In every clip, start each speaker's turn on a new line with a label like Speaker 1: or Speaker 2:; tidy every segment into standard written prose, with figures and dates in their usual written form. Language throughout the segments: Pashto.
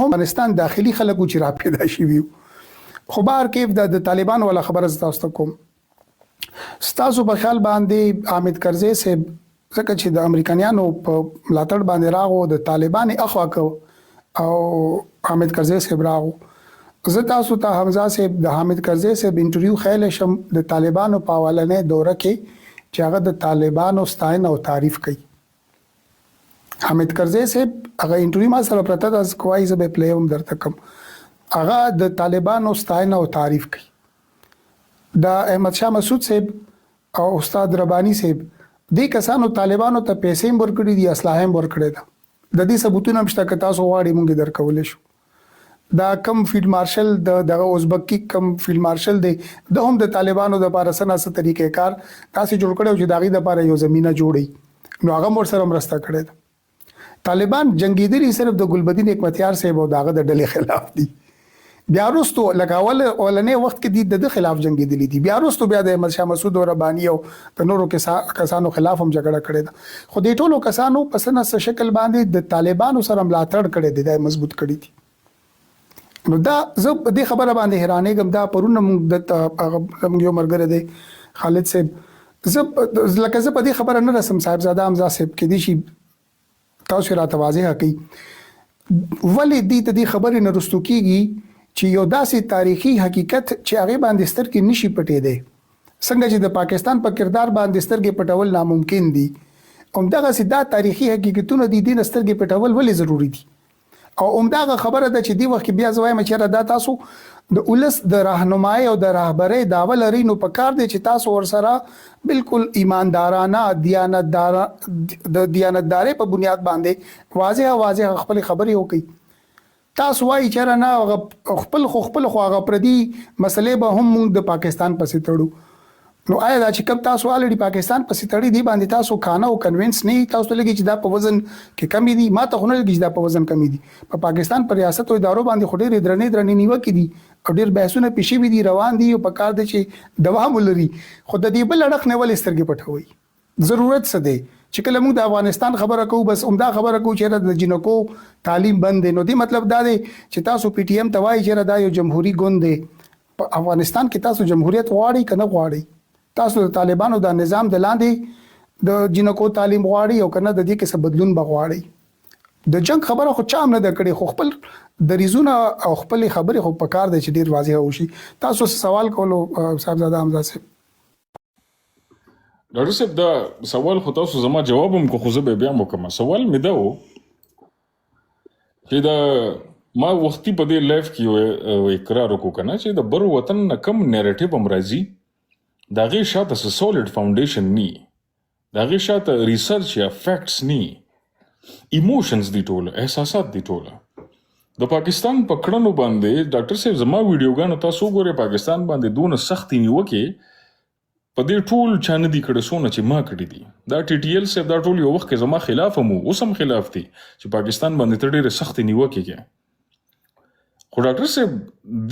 Speaker 1: افغانستان داخلي خلک وو چې را پیدا شوي وو. خو بهر کیف د د طالبانو والا خبره زه تاسو ته کوم. ستاسو په خیال باندې حامد کرزی صاحب ځکه چې د امریکنیانو په ملاتړ باندې راغو، د طالبان یې اخوا کو او حامد کرزی صاحب راغو. زه تاسو ته حمزه صاحب د حامد کرزی صاحب انټرویو ښیلی شم د طالبانو په اولنۍ دوره کې چې هغه د طالبانو ستاینه او تعریف کوي. حامد کرزی صاحب هغه انټرویو ما سره پرته ده، که وایي زه به پلی هم درته کوم. هغه د طالبانو ستاینه او تعریف کوي. د احمد شاه مسعود صاحب او استاد ربانی صاحب دې کسانو طالبانو ته پیسې هم ورکړي دي، اسلحه هم ورکړې ده. د دې ثبوتونه هم شته، که تاسو غواړئ موږ یې درکولی شو. دا کوم فیلډ مارشل د دغه ازبکي کوم فیلډ مارشل دی، ده هم د طالبانو لپاره څه نا څه طریقه کار داسې جوړ کړی و چې د هغوی لپاره یو زمینه جوړوي، نو هغه هم ورسره مرسته کړې ده. طالبان جنګیدلي صرف د ګلبدین حکمتیار صاحب او د هغه د ډلې خلاف دي. بیا وروسته لکه اول اولنې وخت کې دي د ده خلاف جنګیدلي دي، بیا وروسته بیا د احمد شاه مسعود او رباني او د نورو کسانو خلاف هم جګړه کړې ده، خو دې ټولو کسانو په څه نه څه شکل باندې د طالبانو سره ملاتړ کړی دی، دا یې مضبوط کړي دي. نو دا زه په دې خبره باندې حیرانېږم. دا پرون موږ دلته هغه زموږ یو ملګری دی خالد صاحب، زه لکه زه په دې خبره نه رسم صاحبزاده حمزه صاحب، کېدای شي تاسو راته واضح کړئ ولې دې ته دې خبرې نه رستو کېږي چې یو داسې تاریخي حقیقت چې هغې باندې سترګې نشي پټېدی، څنګه چې د پاکستان په کردار باندې سترګې پټول ناممکن دي، همدغسې دا تاریخي حقیقتونه دي، دې نه سترګې پټول ولې ضروري دي؟ او همدا هغه خبره ده چې دې وخت کې بیا زه وایم چې یاره دا تاسو د ولس د راهنمایۍ او د رهبرۍ دعوه لرئ، نو په کار دی چې تاسو ورسره بالکل ایماندارانه، دیانتدار، د دیانتدارۍ په بنیاد باندې واضح واضح خپلې خبرې وکړئ. تاسو وایي چې یاره نه هغه خپل خو خپل خو هغه پردي مسلې به هم موږ د پاکستان پسې تړو. نو آیا دا چې کوم تاسو الریډي پاکستان پسې تړي دی باندې تاسو کانه او کنوینس نه یي؟ تاسو ته لګي چې دا په وزن کې کمې دي؟ ما ته خو نه لګي چې دا په وزن کمې دي. په پاکستان پر ریاست او ادارو باندې خو ډېرې درنې درنې نیوکې دي او ډېر بحثونه پې شوي دي، روان دي او په کار دی چې دوام ولري، خو د دې بل اړخ نه ولې سترګې پټوئ؟ ضرورت څه دی چې کله موږ د افغانستان خبره کوو بس همدا خبره کوو چې یاره د جینکو تعلیم بند دی؟ نو دې مطلب دا دی چې تاسو پي ټي ایم ته وایئ چې یاره دا یو جمهوري ګوند دی. په افغانستان کې تاسو جمهوریت غواړئ که نه غواړئ؟ تاسو د طالبانو دا نظام د لاندې د جینکو تعلیم غواړئ او که نه د دې کې څه بدلون به غواړئ؟ د جنګ خبره خو چا هم نه ده کړې، خو خپل دریځونه او خپلې خبرې خو په کار دی چې ډېر واضح وشي. تاسو څه سوال کولو صاحبزاده حمزه صاحب؟
Speaker 2: ډاکټر صاحب، دا سوال خو تاسو زما جواب هم کو، خو زه به بیا هم وکړم. سوال مې دا و چې دا ما وختي په دې لایف کې یو اقرار وکړو که نه چې د بر وطن نه کوم نیریټیو هم راځي، د هغې شاته څه سالډ فاونډیشن نی، د هغې شاته ریسرچ یا فیکټس نی، ایموشنز دي ټول، احساسات دي ټول. د پاکستان په کړنو باندې ډاکټر صاحب زما ویډیوګانو تاسو وګورئ، پاکستان باندې دونه سختې نیوکې په دې ټول چا نه دي کړې څونه چې ما کړې دي. دا ټي ټي ایل صاحب دا ټول یو وخت کې زما خلاف هم وو، اوس هم خلاف دي چې پاکستان باندې ته ډېرې سختې نیوکې کوې. خو ډاکټر صاحب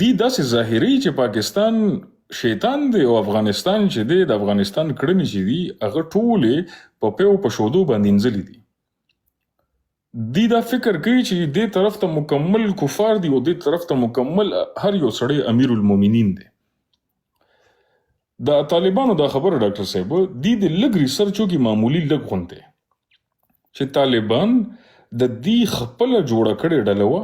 Speaker 2: دی داسې ظاهري چې پاکستان شیطان دی او افغانستان چې دی، د افغانستان کړنې چې دي هغه ټولې په پیو په شودو باندې انځلې دي. دی دا فکر کوي چې دې طرف ته مکمل کفار دي او دې طرف ته مکمل هر یو سړی امیر المؤمنین دی. د طالبانو دا خبره ډاکټر صاحب دی د لږ ریسرچ وکړي، معمولي لږ غونته چې طالبان د دی خپله جوړه کړې ډله وه،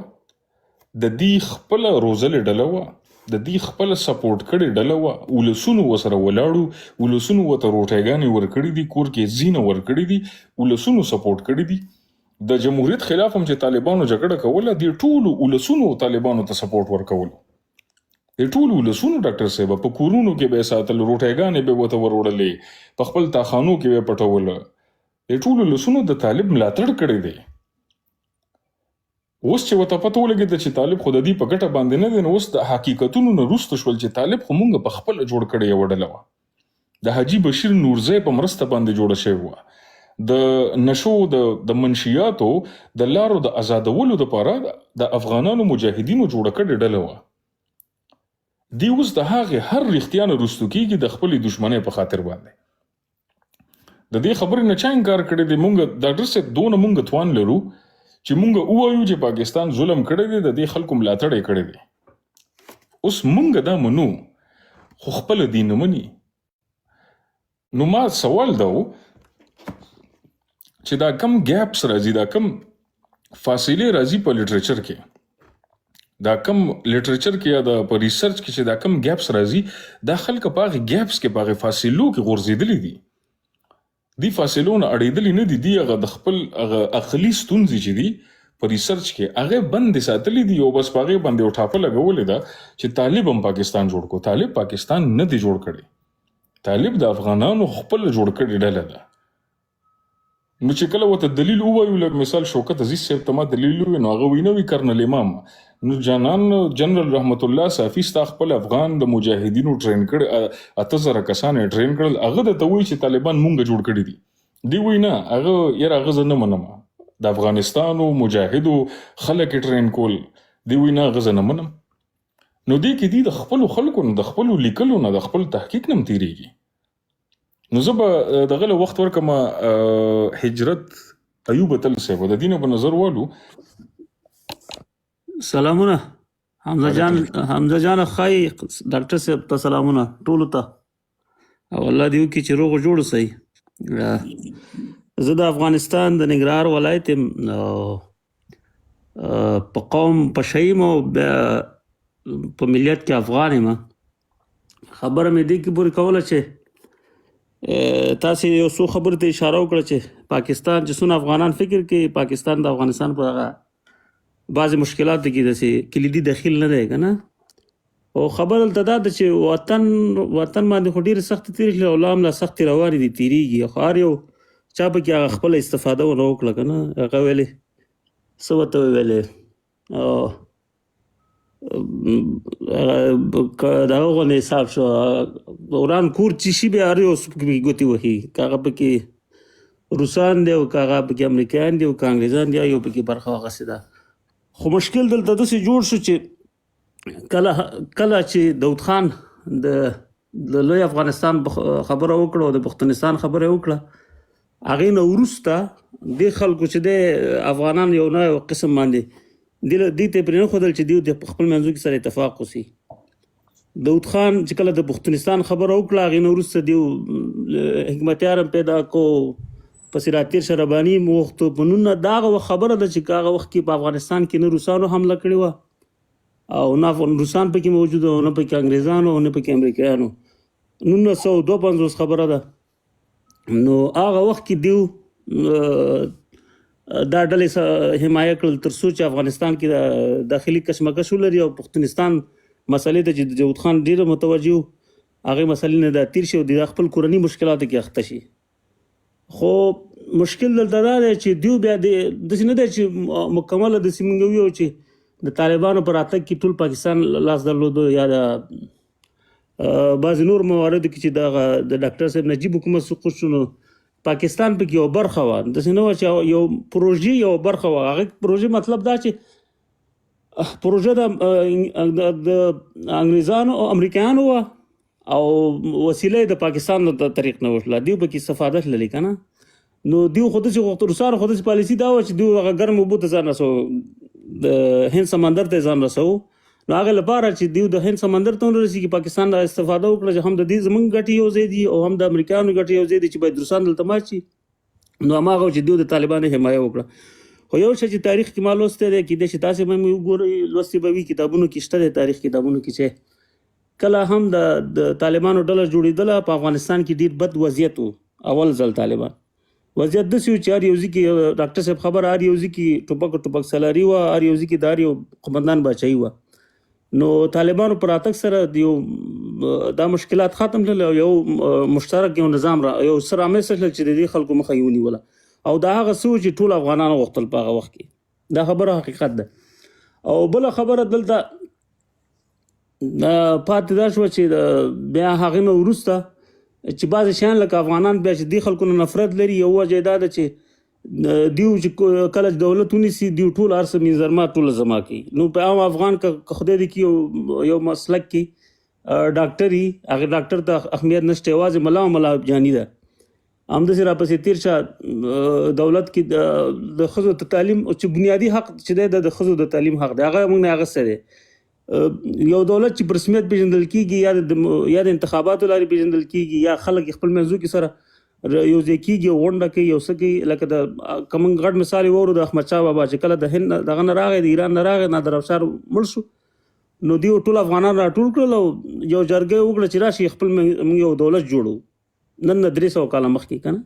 Speaker 2: د دی خپله روزلې ډله وه، د دی خپله سپورټ کړې ډله وه، ولسونو ورسره ولاړو، ولسونو ورته روټیګانې ورکړې دي، کور کې ځینه ورکړې دي، ولسونو سپورټ کړي دي. د جمهوریت خلاف هم چې طالبانو جګړه کوله، دې ټولو ولسونو طالبانو ته سپورټ ورکولو. دې ټولو ولسونو ډاکټر صاحب په کورونو کې به یې ساتل، روټیګانې به یې ورته وروړلې، په خپل تاخانو کې به یې پټول. دې ټولو ولسونو د طالب ملاتړ کړی دی. اوس چې ورته پته ولګېده چې طالب خو د دوی په ګټه باندې نه دی، نو اوس د حقیقتونو نه وروسته شول چې طالب خو مونږ په خپله جوړ کړې یوه ډله وه، د حاجي بشیر نورزی په مرسته باندې جوړه شوې وه، د نشو د د منشیاتو د لارو د ازادولو لپاره د افغانانو مجاهدینو جوړه کړې ډله وه. دی اوس د هغې هر رښتیا نه وروسته کېږي د خپلې دښمنۍ په خاطر باندې. د دې خبرې نه چا انکار کړی دی؟ مونږ ډاکټر صاحب دونه مونږ توان لرو چې مونږ ووایو چې پاکستان ظلم کړی دی، د دې خلکو ملاتړ یې کړی دی. اوس مونږ دا منو خو خپله دی نه مني. نو ما سوال دا و چې دا کم ګیپس راځي، دا کم فاصلې راځي په لټریچر کې، دا کم لټریچر کې یا د په ریسرچ کې چې دا کم ګیپس راځي، دا خلک په هغه ګیپس کې، په هغه فاصلو کې غورځېدلي دي، دی فاصلو نه اړېدلي نه دي. دی هغه د خپل هغه عقلي ستونزې چې دي په ریسرچ کې هغه بندې ساتلې دي او بس په هغې باندې یو ټاپه لګولې ده چې طالب هم پاکستان جوړ کړو. طالب پاکستان نه دی جوړ کړی، طالب د افغانانو خپل جوړ کړې ډله ده. نو چې کله ورته دلیل ووایو، لکه مثال شوکت عزیز صاحب ته ما دلیل ووایي، نو هغه وایي نه وي کرنل امام، نو جانان جنرال رحمت الله صافي ستا خپل افغان د مجاهدینو ټرین کړي، 8000 کسان یې ټرین کړل، هغه درته وایي چې طالبان مونږ جوړ کړي دي. دی وایي نه، هغه یاره هغه زه نه منم، د افغانستان و مجاهدو خلک یې ټرین کول، دی وایي نه هغه زه نه منم. نو دې کې دی د خپلو خلکو نه، د خپلو لیکلو نه، د خپل تحقیق نه هم تېرېږي. نو زه به دغه له وخت ورکړم هجرت ایوب اتل صاحب د دینه په نظر والو.
Speaker 3: سلامونه حمزه جان، حمزه جان خای ډاکټر صاحب ته سلامونه ټولو ته، او الله دې وکړي چې روغ جوړ اوسئ. زه د افغانستان د ننګرهار ولایت یم، په قوم پشهیم او په ملیت کې افغان یم. خبره مې دې کې پورې کوله چې تاسې یو څو خبرو ته اشاره وکړه چې پاکستان چې څونه افغانان فکر کوي، پاکستان د افغانستان په هغه بعضې مشکلاتو کې داسې کلیدي دخیل نه دی که نه. او خبره دلته دا ده چې وطن باندې خو ډېرې سختې تېرې شوې او لا هم لا سختې روانې دي، تېرېږي، خو هر یو چا پکې هغه خپله استفاده ونه وکړه که نه. هغه ویلې څه ورته وویلې، دغه غوندې حساب شو، وران کور چې شي بیا هر یو څوک پکې ګوتې وهي، که هغه پکې روسان دی او که هغه پکې امریکایان دي او که انګریزان دي، یو پکې برخه واخیستې ده. خو مشکل دلته داسې جوړ شو چې کله کله چې داود خان د لوی افغانستان خبره وکړه او د پښتونستان خبره وکړه، هغې نه وروسته دې خلکو چې دی افغانان یو نه یو قسم باندې دې ته یې پرې نه ښودل چې دوی د خپل منځو کې سره اتفاق وسي. داود خان چې کله د پښتونستان خبره وکړه، هغې نه وروسته دیو حکمتیار هم پیدا کو، پسې راتېر شه رباني هم وغوښتو. په نن دا هغه وخت خبره ده چې که هغه وخت کې په افغانستان کې نه روسانو حمله کړې وه او نه روسان پکې موجود او نه پکې انګریزانو او نه پکې امریکایانو، 1952 خبره ده. نو هغه وخت کې دیو دا ډلې حمایه کړل تر څو چې افغانستان کې داخلي کشمکش ولري او پښتونستان مسئلې ته چې داود خان ډېر متوجه و هغې مسئلې نه دا تېر شي او د خپل کورني مشکلاتو کې اخته شي. خو مشکل دلته دا دی چې دیو بیا داسې نه دی چې مکمله داسې مونږ ویو چې د طالبانو په راتګ کې ټول پاکستان لاس درلود یا د بعضې نور مواردو کې چې دغه د ډاکټر صاحب نجیب حکومت سقوط شو، نو پاکستان پکې یو برخه وه، داسې نه وه چې یو پروژې یو برخه وه. هغه پروژې مطلب دا چې پروژه د انګریزانو او امریکایانو وه او وسیله یې د پاکستان د طریق نه وشله، دیو پکې استفاده تللې که نه. نو دیو خو داسې غوښتل، روسانو خو داسې پالیسي دا وه چې دیو هغه ګرم اوبو ته ځان رسوو، د هند سمندر ته یې ځان رسوو. نو هغه لپاره چې دیو د هند سمندر ته ونه رسېږي، پاکستان دا استفاده وکړه چې هم د دې زمونږ ګټې یو ځای دي او هم د امریکایانو ګټې یو ځای دي چې باید روسان دلته مات شي. نو هماغه چې دیو د طالبانو حمایه وکړه. خو یو شی چې تاریخ کې ما لوستی دی، کېدای شي تاسې به مې وګورئ، لوستي به وي کتابونو کې شته دی، تاریخ کتابونو کې چې کله هم د طالبانو ډله جوړېدله په افغانستان کې ډېر بد وضعیت و. اول ځل طالبان وضعیت داسې و چې هر یو ځای کې ډاکټر صاحب خبره، هر یو ځای کې ټوپک ټوپک سالاري وه، هر یو ځای کې د هر یو قومندان باچایي وه. نو طالبانو پر راتګ سره یو دا مشکلات ختم کړل او یو مشترک یو نظام را یو څه رامنځته شول چې د دې خلکو مخه یې ونیوله. او دا هغه څه و چې ټول افغانانو غوښتل په هغه وخت کې، دا خبره حقیقت ده. او بله خبره دلته پاتې دا شوه چې بیا هغې نه وروسته چې بعضې شیان لکه افغانان بیا چې دې خلکو نه نفرت لري، یو وجه یې دا ده چې دیو چې کله چې دولت ونیسي دیو ټول هر څه منظرما ټوله زما کوي. نو په عام افغان که خدای دې کړي یو مسلک کې ډاکټر وي، هغه ډاکټر ته اهمیت نشته، یوازې ملا او ملا جاني ده. همداسې راپسې تیر شه دولت کې د ښځو د تعلیم چې بنیادي حق چې دی د ښځو د تعلیم حق دی، هغه موږ نه اخیستی دی. یو دولت چې په رسمیت پیژندل کیږي یا د انتخاباتو لارې پیژندل کیږي یا خلک خپل منځو کې سره یو ځای کیږي او غونډه کوي یو څه کوي. لکه د که موږ غټ مثال یې واورو د احمد شاه بابا چې کله د هند دغه نه راغی، د ایران نه راغی، نادر افشار مړ شو، نو دیو ټول افغانان راټول کړل او یو جرګه یې وکړه چې راشي خپل موږ یو دولت جوړو. نن نه 300 کاله مخکې که نه،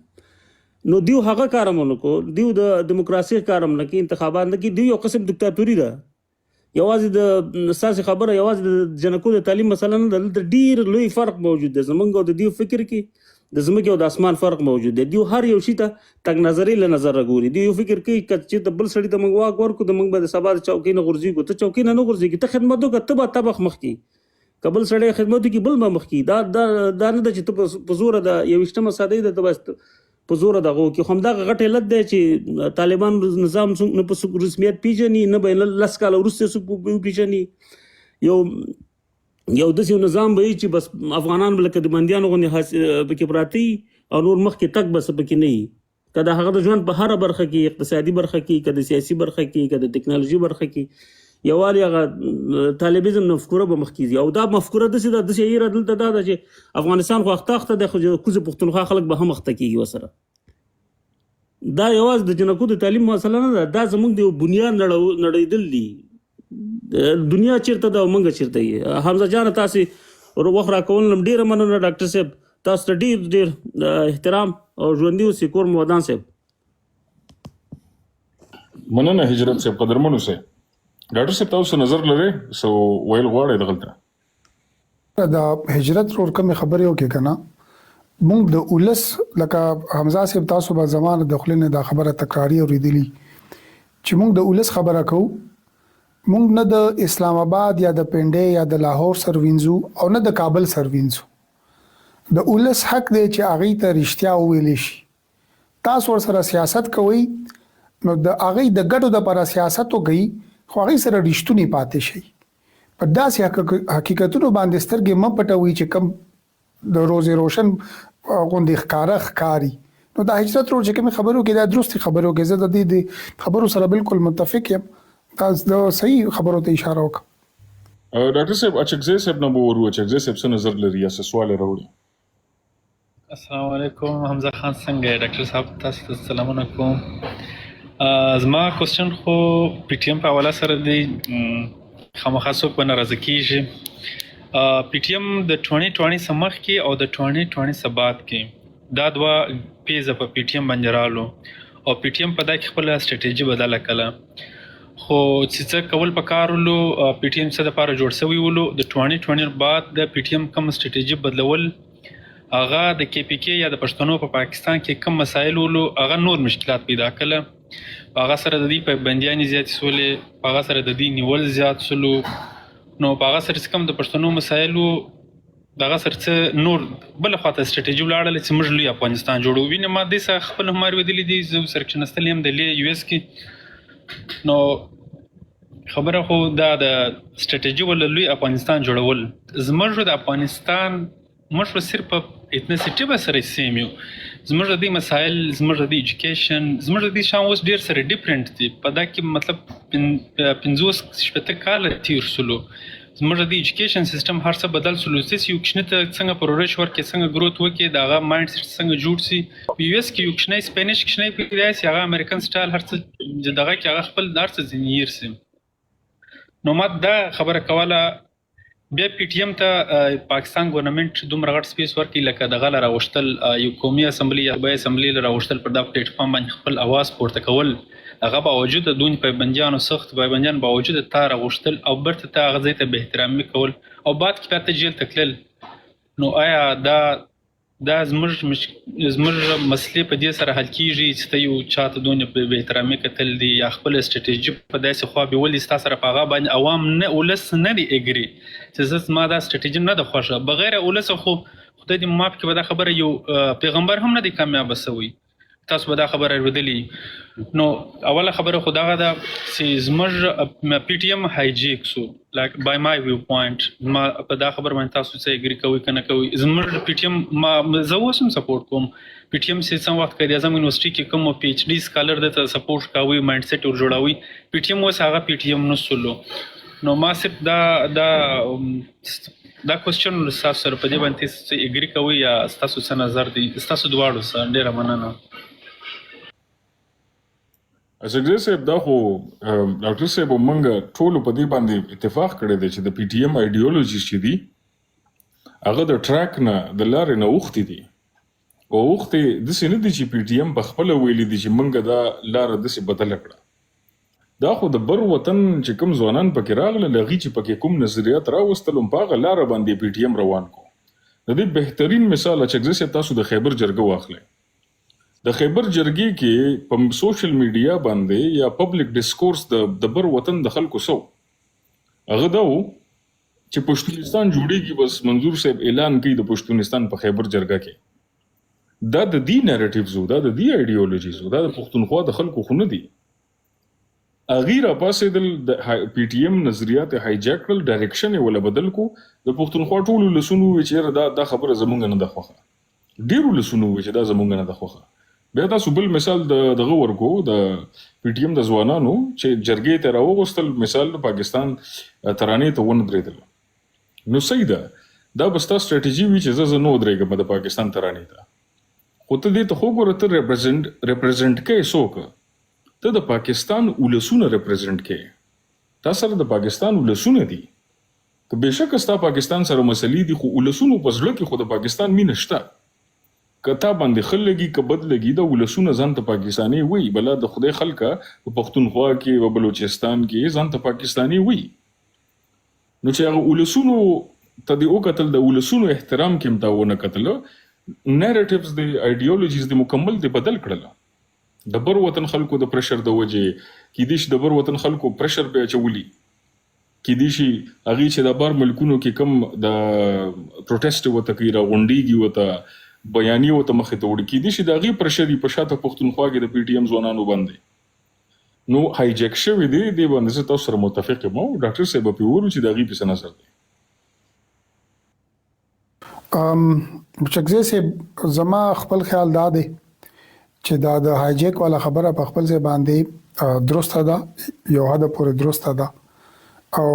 Speaker 3: نو دیو هغه کار هم ونه کړو، دیو د دیموکراسي کار هم نه کوي، انتخابات نه کوي، دیو یو قسم دیکتاتوري ده. یوازې د ستاسې خبره یوازې د جنکو د تعلیم مسله نه ده، دلته ډیر لوی فرق موجود دی زمونږ او د دیو فکر کې د ځمکې او د اسمان فرق موجود دی. دیو هر یو شي ته تنګ نظرۍ له نظره ګوري. دیو یو فکر کوي که چېرته بل سړي ته موږ واک ورکړو د موږ به د سبا د چوکۍ نه غورځېږو. ته چوکۍ نه نه غورځېږي، ته خدمت وکړه، ته به طبخ مخکې، که بل سړی خدمت وکړي بل به مخکې. دا دا دا نه ده چې ته په زوره د 21مه صدۍ ده، ته بس په زوره دغه وکړي. خو همدغه غټ علت دی چې طالبان نظام څوک نه په رسمیت پیژني، نه به 10 کاله وروسته څوک وپیژني. یو یو داسې یو نظام به وي چې بس افغانان به لکه د بندیانو غوندې پکې پراته وي او نور مخکې تګ به څه پکې نه وي. که د هغه د ژوند په هره برخه کې، اقتصادي برخه کې، که د سیاسي برخه کې، که د ټکنالوژي برخه کې، یووالی هغه طالبیزم مفکوره به مخکې ځي. او دا مفکوره داسې ده، داسې یې دلته دا ده چې افغانستان خو اخته اخته دی، خو کوزه پښتونخوا خلک به هم اخته کېږي ورسره. دا یوازې د جنکو د تعلیم مسله نه ده، دا زموږ د یو بنیاد نړېدل دي. دنیا چیرته ده او موږ چیرته یو. حمزه جان، تاسې وخت راکول نم ډېره مننه. ډاکټر صاحب تاسو ته ډېر ډېر احترام او ژوندي اوسئ. کور مو ودان صاحب.
Speaker 2: مننه هجرت صاحب، قدرمن اوسئ. ډاکټر صاحب تاسو نظر لرئ، څه ویل غواړئ دغلته؟
Speaker 1: د هجرت ورور کومې خبرې وکړې که نه، موږ د ولس لکه حمزه صاحب تاسو به زما د خولې نه دا خبره تکراري اورېدلي چې موږ د ولس خبره کوو. موږ نه د اسلام آباد یا د پنډې یا د لاهور سر وینځو او نه د کابل سر وینځو. د ولس حق دی چې هغوی ته رښتیا وویل شي. تاسو ورسره سیاست کوئ نو د هغوی د ګټو دپاره سیاست وکړئ، خو هغوی سره رښتوني پاتې شئ. په داسې حقیقتونو باندې سترګې مه پټوئ چې کوم د روزې روشن غوندې ښکاره ښکاري. نو دا هجرت ورور چې کومې خبرې وکړې دا درستې خبرې وکړې، زه د دې د خبرو سره بالکل متفق یم. تاسو د صحیح خبرو ته اشاره وکړه.
Speaker 2: ډاکټر صاحب اچکزی صاحب نه به ورو، اچکزی صاحب څه نظر لري یا څه سوال یې راوړي؟
Speaker 4: السلام علیکم حمزه خان، څنګه یې؟ ډاکټر صاحب تاسو ته سلامونه کوم. زما کوېسچن خو پی ټی ایم په حواله سره دی، خامخا څوک به ناراضه کیږي. پی ټی ایم د 2020 څخه مخکې او د 2020 څخه بعد کې دا دوه پیزه په پی ټی ایم باندې رالو او پی ټی ایم په دا کې خپله سټراټیژي بدله کړه. خو چې څه کول پکار ولو، پی ټی ایم څه دپاره جوړ شوی ولو، د 2020 بعد د پی ټی ایم کوم سټراټیژي بدلول، هغه د کې پی کې یا د پښتنو په پاکستان کې کوم مسایل ولو، هغه نور مشکلات پیدا کړل. په هغه سره د دوی پابندیانې زیاتې سولې، په هغه سره د دوی نیول زیات سولو. نو په هغه سره چې کوم د پښتنو مسایل وو، دغه سره څه نور بله خواته سټراټیژي ولاړله چې موږ لوی افغانستان جوړو. وینه ما دې سره خپل هم اورېدلي دي، زه سره کښېناستلی یم د لې یو اس کې. نو خبره خو دا د سټراټیژي ولا لوی افغانستان جوړول، زموږ د افغانستان موږ به صرف په اتنسیټي به سره سیم یو. زموږ د دې مسایل، زموږ د دې ایجوکیشن، زموږ د دې شیان اوس ډېر سره ډیفرنټ دي. په دا کې مطلب 50 60 کاله تېر سولو، زموږ د دې ایجوکیشن سیستم هر څه بدل سولو. چې یو کوچني ته څنګه پرورش ورکړي، څنګه ګروت وکړي، د هغه مایند سیټ څنګه جوړ سي. په یو اس کې یو کوچنی سپینش کوچنی پیدا سي، هغه امریکن سټایل هر څه دغه کې هغه خپل هر څه ځینې هېر سي. نو ما دا خبره کوله، بیا پی ټی ایم ته پاکستان ګورنمنت دومره غټ سپیس ورکړي، لکه دغه له راوستل، یو قومي اسمبلی یا صوبایي اسمبلی له راوستل، پر دا پلیټ فارم باندې خپل اواز پورته کول، هغه باوجود دون پابندیانو، سخت پابندیانو باوجود تا راوستل او بیرته تا هغه ځای ته بې احترامي کول او بعد کې بیا ته جیل ته تلل. نو آیا دا زموږ زموږ مسلې په دې سره حل کیږي چې ته یو چاته دونه بې احترامي کتل دي یا خپل استراتیژي په داسې خوا بیولې ستا سره په هغه باندې عوام نه ولس نه دی اګري چې زه زما دا استراتیژي نه ده خوښه. بغیر ولس خو خدای دې معاف کړي، به دا خبره یو پیغمبر هم نه دی کامیابه سوی. تاسو به دا خبره اورېدلې نو اوله خبره خو دغه ده چې زموږ پی ټی ایم هایجیک سو، لایک بای مای ویو پوینټ، ما په دا خبره باندې تاسو څه اګری کوئ کنه کوئ؟ زموږ پی ټی ایم، ما زه اوس هم سپورټ کوم پی ټی ایم چې څه وخت قائد اعظم یونیورسيټي کې کوم پی ایچ ډي سکالر د سپورټ کوي، مایند سیټ ور جوړوي، پی ټی ایم اوس هغه پی ټی ایم نسلو. نو ما صرف دا دا دا کوېسچن تاسو سره په دې باندې څه اګری کوئ یا تاسو څه نظر دی؟ تاسو دواړو څه ډیره مننه.
Speaker 2: اڅکزی صاحب، دا خو ډاکټر صاحب مونږ ټولو په دې باندې اتفاق کړی دی چې د پی ټی ایم ایډیولوژي چې دي، هغه د ټریک نه، د لارې نه اوښتي دي، او اوښتي داسې نه دي چې پی ټی ایم په خپله ویلي دي چې مونږ دا لاره داسې بدله کړه. دا خو د بر وطن چې کوم ځوانان پکې راغلل، هغوی چې پکې کوم نظریات راوستل، هم په هغه لاره باندې پی ټی ایم روان کو. د دې بهترین مثال، اچکزی صاحب، تاسو د خیبر جرګه واخلئ. د خیبر جرګې کې په سوشل میډیا باندې یا پبلک ډیسکورس د بر وطن د خلکو سو هغه دا و چې پښتونستان جوړیږي، بس منظور صاحب اعلان کوي د پښتونستان په خیبر جرګه کې. دا د دې نریټیوز، دا د دې ایډیولوژیز، دا د پښتونخوا د خلکو خو نه دي. هغوی راپاڅېدل، د پی ټی ایم نظریات هایجک کړل، ډایرکشن یې وله بدل کو. د پښتونخوا ټولو ولسونو وویل چې یاره دا خبره زمونږ نه ده خوښه. ډېرو ولسونو وویل چې دا زمونږ نه ده خوښه. بیا تاسو بل مثال د دغه ورکو، د پی ټی ایم د ځوانانو چې جرګې ته راوغوستل، مثال د پاکستان ترانې ته ونه درېدل. نو صحیح ده، دا به ستا سټراټیژي وي چې زه نه ودرېږم د پاکستان ترانې ته، خو ته دې ته خو ګوره، ته ریپرزینټ کوې څوک؟ ته د پاکستان ولسونه ریپرزینټ کوې، تا سره د پاکستان ولسونه دي. که بېشکه ستا پاکستان سره مسلې دي، خو ولسونو په زړه کې خو د پاکستان مینه شته. که تا باندې ښه لګي که بد لګي، دا ولسونه ځان ته پاکستاني وایي. بلا د خدای خلکه، په پښتونخوا کې، په بلوچستان کې ځان ته پاکستاني وایي. نو چې هغه ولسونو ته دې وکتل، د ولسونو احترام کې هم تا ونه کتل، نریټیوز دی، ایډیولوژیز دی مکمل دی بدل کړل. د بر وطن خلکو د پریشر د وجې کیدای شي، د بر وطن خلکو پریشر به اچولي، کیدای شي هغوی چې د بار ملکونو کې کوم د پروټیسټ ورته کوي، راغونډېږي ورته، بیانیې ورته مخې ته وړي، کیدای شي د هغې پریشر یې په شاته پښتونخوا کې د پي ټي ایم ځوانانو باندې نو هایجک شوی دی. دې باندې زه تاسو سره متفق یم او ډاکټر صاحب به پرې وورو چې د هغې په څه نظر دی.
Speaker 1: چکزی صاحب، زما خپل خیال دا دی چې دا د هایجک والا خبره په خپل ځای باندې درسته ده، یو حد پورې درسته ده، او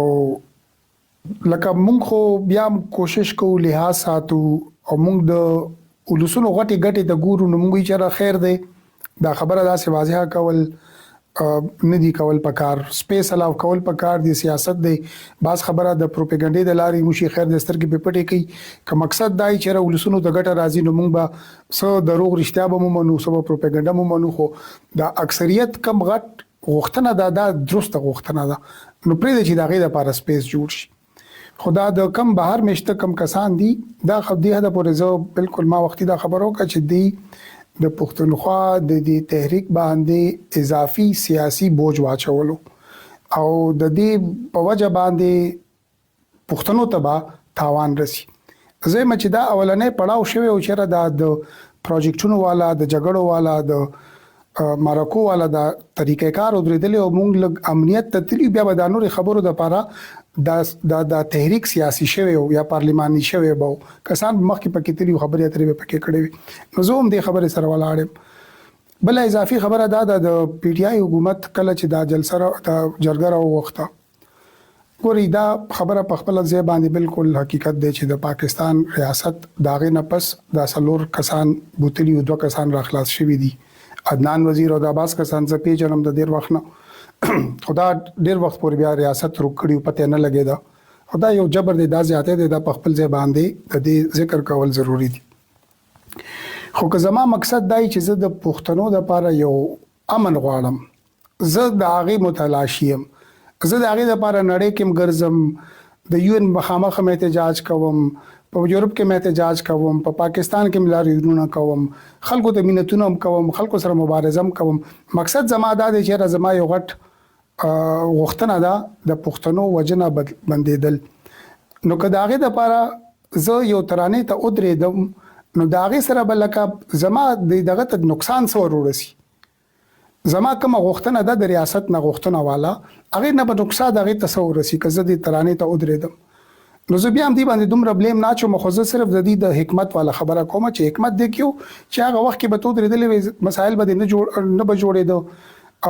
Speaker 1: لکه مونږ خو بیا هم کوشش کوو لحاظ ساتو او مونږ د ولسونو غټې ګټې ته ګورو. نو مونږ یې چېرې خیر دی، دا خبره داسې واضحه کول نه دی کول پکار، سپیس الاو کول پکار دی. سیاست دی، بعض خبره د پروپاګاندا د لارې مشي، خیر د سترګې په پټې کوي. که مقصد دای چې ولسونو ته ګټه راځي، نو مونږ به څه دروغ رښتیا به مو منو، څه به پروپاګاندا مو منو، خو د اکثریت کم غټ غوښتنه ده، دا درسته غوښتنه ده، نو پرېږده چې د هغې دپاره سپیس جوړ شي. خو دا د کم بهر میشته کم کسان دي، دا خو دې حده پورې زه بالکل ما وختي دا خبره وکړه چې دی د پښتونخوا د دې تحریک باندې اضافي سیاسي بوج واچولو او د دې په وجه باندې پښتنو ته به تاوان رسی. زه یم چې دا اولنې پړاو شوی او چیرې دا د پروجیکټونو والا، د جګړو والا، د مرکو والا د طریقې کار ودرېدلی او مونږ لږ امنیت ته تللی، بیا به دا نورې خبرو دپاره دا دا د تحریک سیاسي شوی یا پارلماني شوی به، کسان مخکې پکې تللی، خبرې اترې به پکې کړې وي. نو زه هم دې خبرې سره ولاړ یم. بله اضافي خبره دا ده، د پي ټي آی حکومت کله چې دا جلسه دا جرګه راوغوښته، ګورئ، دا خبره په خپل ځای باندې بالکل حقیقت دی چې د پاکستان ریاست د هغې نه پس دا څلور کسان بوتلي او دوه کسان را خلاص شوي دي، عدنان وزیر او دا بعض کسان زه پیژنم د ډېر وخت نه، خو دا ډېر وخت پورې بیا ریاست روک کړي، پته نه لګېده، خو دا یو جبر دی، دا زیاتی دی، دا په خپل ځای باندې د دې ذکر کول ضروري دي. خو که زما مقصد دا چې زه د پښتنو دپاره یو امن غواړم، زه د هغې متلاشي یم، زه د هغې دپاره نړۍ کې هم ګرځم، د یو ان مخامخ هم احتجاج کوم، په یورپ کې هم احتجاج کوم، په پاکستان کې هم لاریونونه کوم، خلکو ته منتونه هم کوم، خلکو سره مبارزه هم کوم. مقصد زما دا دی چې زما یو غټ غوښتنه ده د پښتنو وژنه بندېدل. نو که د هغې دپاره زه یو ترانې ته ودرېدم نو د هغې سره به لکه زما د دغه ته نقصان څه ور ورسي؟ زما کومه غوښتنه ده د ریاست نه غوښتنه والا هغې نه به نقصان د هغې ته څه ورسي که زه دې ترانې ته ودرېدم؟ نو زه بیا هم دې باندې دومره بلیم نه اچوم، خو زه صرف د دې د حکمت والا خبره کوم چې حکمت دې کې و چې هغه وخت کې به ته ودرېدلې وې، مسایل به دې نه جوړ نه به جوړېده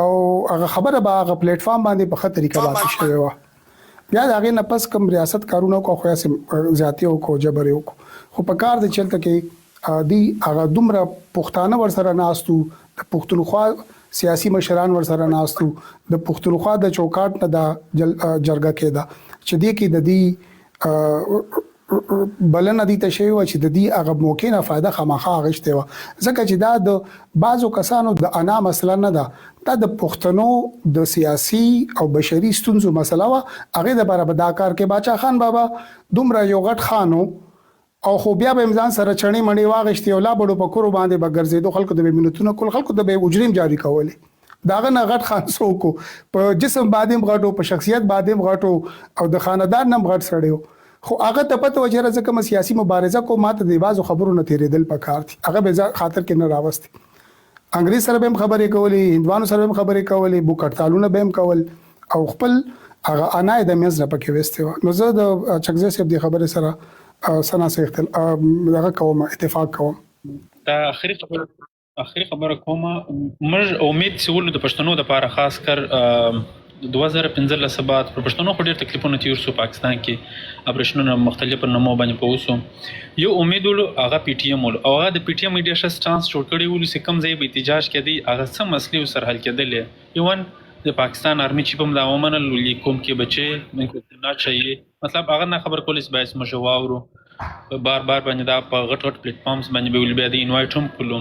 Speaker 1: او هغه خبره به هغه پلیټ فارم باندې په ښه طریقه باندې شوې وه. بیا د هغې نه پس کوم ریاست کارونه وکړو خو هسې زیاتی وکړو، جبر یې وکړو، خو په کار دی چې هلته کې دی هغه دومره پښتانه ورسره ناست وو، د پښتونخوا سیاسي مشران ورسره ناست وو، د پښتونخوا د چوکاټ نه دا جرګه کېده چې دې کې د دې بلنه دې ته شوې وه چې د دې هغه موقع نه فایده خامخا اخیستې وه، ځکه چې دا د بعضو کسانو د انا مسله نه ده، دا د پښتنو د سیاسي او بشري ستونزو مسله وه. هغې دپاره به دا کار کې باچا خان بابا دومره یو غټ خان و او خو بیا به یې ځان سره چڼې مڼې واغشتې او لا بډو په کورو باندې به ګرځېدو، خلکو ته به یې منتونه کول، خلکو ته به یې اجرې هم جاري کولې. د هغه نه غټ خان څوک و؟ په جسم باندې هم غټ و، په شخصیت باندې هم غټ و او د خاندان نه هم غټ سړی و. خو هغه ته پته وه چې یاره زه کومه سیاسي مبارزه کوم، ماته د بعضو خبرو نه تېرېدل پکار دي. هغه به یې ځان خاطر کې نه راوستې. انګریز سره به هم خبرې کولې، هندوانو سره به هم خبرې کولې، بوک هړتالونه به هم کول او خپل هغه انا یې د منځ نه پکې ویستې وه. نو زه د اچکزی صاحب دې خبرې سره څه نا څه دغه کوم، اتفاق کوم.
Speaker 4: دا اخري خبره، اخري خبره کوم. موږ امید چې ولو د پښتنو د پاره، خاص کر 2015 بعد پر پښتنو خو ډیر تکلیفونه تیر سو، پاکستان کې اپریشنونه مختلفو نمو باندې په وسو، یو امید ولو هغه پی ټی ایم ولو او هغه د پی ټی ایم ډیر ښه سټانس جوړ کړی ولو چې کوم ځای به احتجاج کېدی هغه څه مسلې سره حل کېدلې. ایون د پاکستان آرمي چیف هم دا ومنل ولي کوم کې بچي نه چاهیے، مطلب هغه نه خبر کول چې باید موږ واورو بار بار باندې دا په غټ غټ پلیټ فارمز باندې به ول بیا د انوایټ هم کولو.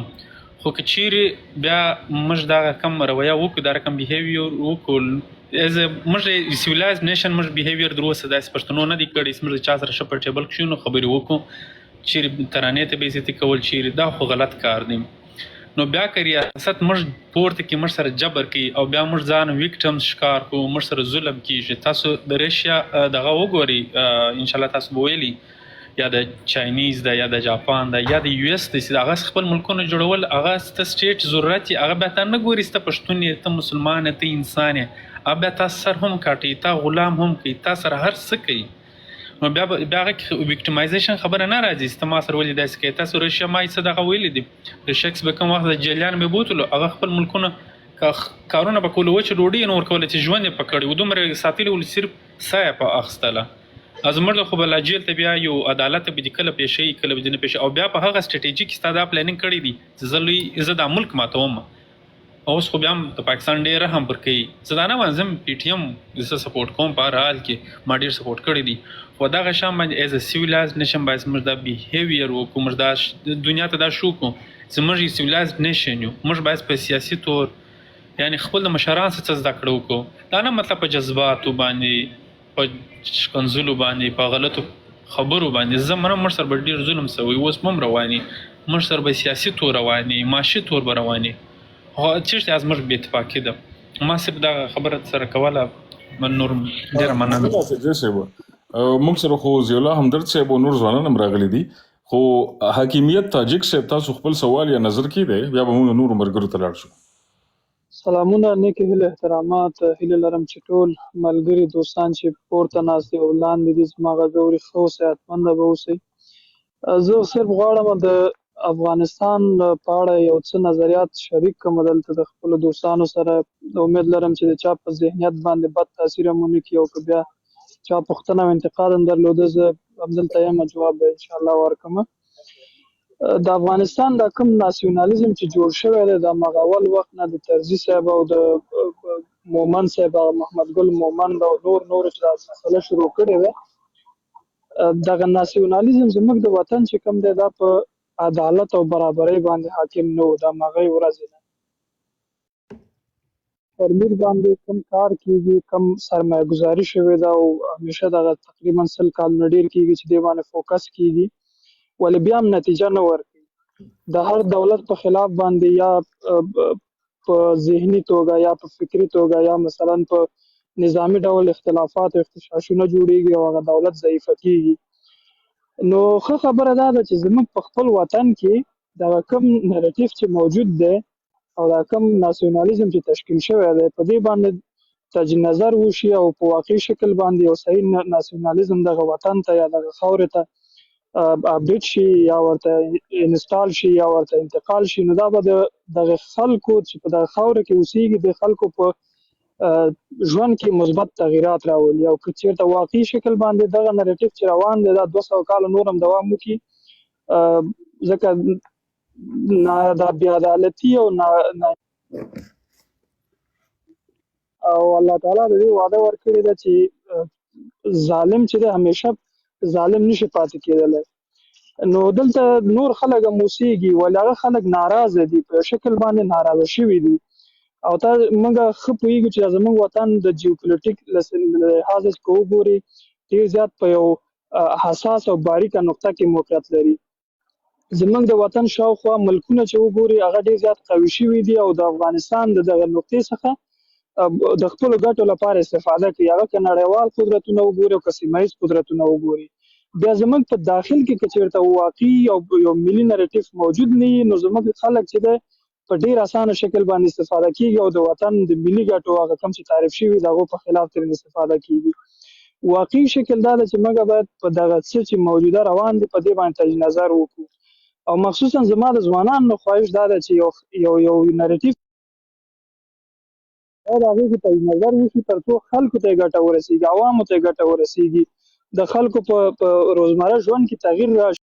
Speaker 4: خو که چیرې بیا موږ دا رقم رویه وکړو، دا رقم بیهیویر وکړو، از موږ سیویلایز نیشن موږ بیهیویر در اوسه داسې پښتنو نه دی کړی چې موږ د چا سره ښه پر ټیبل کښېنو خبرې وکړو، چیرې ترانې ته بې عزتي کول چیرې، دا خو غلط کار دی. نو بیا که ریاست موږ پورته کې موږ سره جبر کوي او بیا موږ ځان ویکټمز ښکار کوو، موږ سره ظلم کیږي. تاسو د رشیا دغه وګورئ، ان شاء الله تاسو به ویلي، یا د چاینیز ده یا د جاپان ده یا د یو اس ده، چې هغه خپل ملکونه جوړول هغه ست سټیټ ضرورت یې، هغه بیا تا نه ګوري چې ته پښتون یې، ته مسلمان یې، ته انسان یې، هغه بیا تا سر هم کاټي، تا غلام هم کوي، تا سره هر څه کوي. نو بیا بیا هغه کې ویکټمایزیشن خبره نه راځي چې ته ما سره ولې داسې کوې. تاسو رشیا ما یې څه دغه ویلي دي، رشیا به کوم وخت د جلیان به بوتلو هغه خپل ملکونه کارونه به کولو چې ډوډۍ یې نه ورکوله چې ژوند یې په کړی و، دومره یې ساتلي ول صرف ساه یې په اخیستله. زموږ خو به لا جیل ته بیا یو عدالت ته به دې کله پېښوي کله به دې نه پېښوي، او بیا په هغه سټراټیژي کې ستا دا پلانینګ کړی دی چې زه لوی زه دا ملک ماتوم. اوس خو بیا هم د پاکستان ډېر رحم پر کوي. زه دا نه وایم زه پی ټي ایم زه سپورټ کوم، په هر حال کې ما ډېر سپورټ کړی دی، خو دغه شان باندې ایز ا سیویلایز نیشن باید موږ دا بیهیویر وکړو، موږ دا دنیا ته دا شو کړو چې موږ یو سیویلایز نیشن یو. موږ باید په سیاسي طور یعنی خپل د مشران څخه زده کړه وکړو، دا نه مطلب په جذباتو باندې، په ښکنځلو باندې، په غلطو خبرو باندې. زه منم موږ سره به ډېر ظلم سوی، اوس هم رواني موږ سره به سیاسي تور رواني، معاشي تور به رواني، خو چېرته از موږ بې اتفاقي ده. ما صرف دغه خبره سره کوله، نور ډېره مننه.
Speaker 2: صاحب موږ سره خو ضیاءالله همدرد صاحب او نور ځوانان هم راغلي دي، خو حاکمیت تاجک صاحب تاسو خپل سوال یا نظر کې دی، بیا به موږ نورو ملګرو ته لاړ شو.
Speaker 5: سلامونه، نیکې هیلې، احترامات. هیله لرم چې ټول ملګري دوستان چې پورته ناست دي او لاندې دي زما غږ اوري، ښه او صحتمنده به اوسئ. زه صرف غواړم د افغانستان په اړه یو څه نظریات شریک کړم دلته د خپلو دوستانو سره. امید لرم چې د چا په ذهنیت باندې بد تاثیر هم ونه کړي، او که بیا چا پوښتنه او انتقاد هم درلوده زه همدلته یم، جواب به انشاءالله ورکړم. د افغانستان دا کوم ناسیونالیزم چې جوړ شوی دی د هماغه اول وخت نه د طرزي صاحب او د مومند صاحب، محمد ګل مومند او نور نور چې دا مسله شروع کړې ده، دغه ناسیونالیزم زموږ د وطن چې کوم دی دا په عدالت او برابرۍ باندې حاکم نه و د هماغې ورځې نه. پرمیر باندې کوم کار کیږي، کوم سرمایه ګذاري شوې ده او همیشه دغه تقریبا 100 کالونه ډېر کیږي چې دې باندې فوکس کیږي، ولې بیا هم نتیجه نه ورکوي. د هر دولت په خلاف باندې یا په ذهني توګه یا په فکري توګه یا مثلا په نظامي ډول اختلافات او اختشاشونه جوړیږي او هغه دولت ضعیفه کیږي. نو ښه خبره دا ده چې زموږ په خپل وطن کې دغه کوم نریټیف چې موجود دی او دا کوم ناسیونالیزم چې تشکیل شوی دی، په دې باندې تجدید نظر وشي او په واقعي شکل باندې یو صحیح ناسیونالیزم دغه وطن ته یا دغه خاورې ته اپډیټ شي یا ورته انستال شي یا ورته انتقال شي، نو دا به د دغه خلکو چې په دغه خاوره کې اوسېږي د خلکو په ژوند کې مثبت تغیرات راولي. او که چیرته واقعي شکل باندې دغه نریټیف چې روان دی دا 200 کاله نور هم دوام وکړي، ځکه نه دا بې عدالتي او نه او الله تعالی د دې وعده ورکړې ده چې ظالم چې دی همیشه ظالم نشي پاتې کېدلی. نو دلته نور خلک هم اوسېږي، ولې هغه خلک ناراضه دي، په شکل باندې ناراضه شوي دي. او تا موږ ښه پوهېږو چې زموږ وطن د جیوپولیټیک له لحاظه که وګورې ډېر زیات په یو حساس او باریکه نقطه کې موقعیت لري. زموږ د وطن شاوخوا ملکونه چې وګوري هغه ډېر زیات قوي شوي دي او د افغانستان د دغه نقطې څخه د خپلو ګټو لپاره استفاده کوي، هغه که نړیوال قدرتونه وګوري او که سیمه ییز قدرتونه وګوري. بیا زموږ په داخل کې که چېرته واقعي او یو ملي نریټیف موجود نه وي، نو زموږ خلک چې دی په ډېر اسانه شکل باندې استفاده کیږي او د وطن د ملي ګټو هغه کوم چې تعریف شوي د هغو په خلاف ترې استفاده کیږي. واقعي شکل دا ده چې موږ باید په دغه څه چې موجوده روان دي په دې باندې تجدید نظر وکړو. او مخصوصا زما د ځوانانو خواهش دا ده چې یو یو یو نریټیف باید هغې کې تجدید نظر وشي ترڅو خلکو ته یې ګټه ورسیږي، عوامو ته یې ګټه ورسیږي، د خلکو په روزمره ژوند کې تغییر راشي.